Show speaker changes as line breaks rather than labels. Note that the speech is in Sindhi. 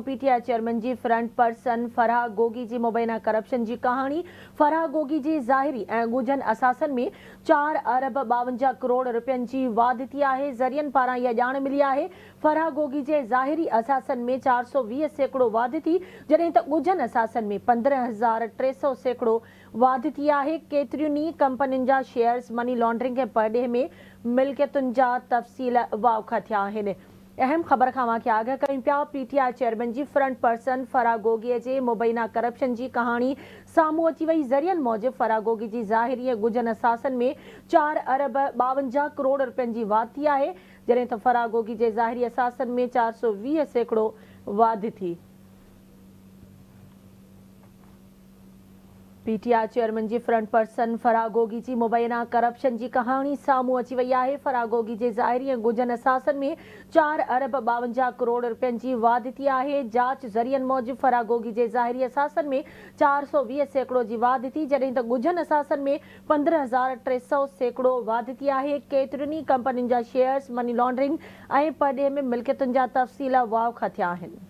پي ٽي I chairman جي فرنٽ پرسن فرح گوگي جي مبينا ڪرپشن جي ڪهاڻي، فرح گوگي جي ظاهري ۽ ڳجهن اثاثن ۾ چار ارب 52 ڪروڙ رپين جي واڌ ٿي آهي، ذريعن پاران اها ڄاڻ ملي آهي فرح گوگي جي ظاهري اثاثن ۾ 420% واڌ ٿي، جڏهن ته ڳجهن اثاثن ۾ 15,300% واڌ ٿي آهي، ڪيترين ئي ڪمپنين جا شيئرز مني لانڊرنگ ۽ پرڏيهه ۾ ملڪيتن جا تفصيل واکا ٿيا آهن. اهم خبر کان اوهان کي آگاهه ڪيون پيا، پي ٽي I chairman جي فرنٽ پرسن فرح گوگي جي مبينا ڪرپشن جي ڪهاڻي سامهون اچي وئي، ذريعن موجب فرح گوگي جي ظاهري ۽ ڳجهن اثاثن ۾ چار ارب 52 ڪروڙ رپين جي واڌ ٿي آهي، جڏهن ته فرح گوگي جي ظاهري اثاثن ۾ 420% واڌ ٿي. پي ٽي I chairman جي فرنٽ پرسن فرح گوگي جي مبينا ڪرپشن جي ڪهاڻي سامهون اچي وئي آهي، فرح گوگي جي ظاهري ۽ ڳجهن اثاثن ۾ چار ارب 52 ڪروڙ رپين جي واڌ ٿي آهي، جاچ ذريعن موجب فرح گوگي جي ظاهري اثاثن ۾ 420% جي واڌ ٿي، جڏهن ته ڳجهن اثاثن ۾ 15,300% واڌ ٿي آهي، ڪيترين ئي ڪمپنين جا شيئرز مني لانڊرنگ ۽ پرڏيهه ۾ ملڪيتن جا تفصيل واکا ٿيا آهن.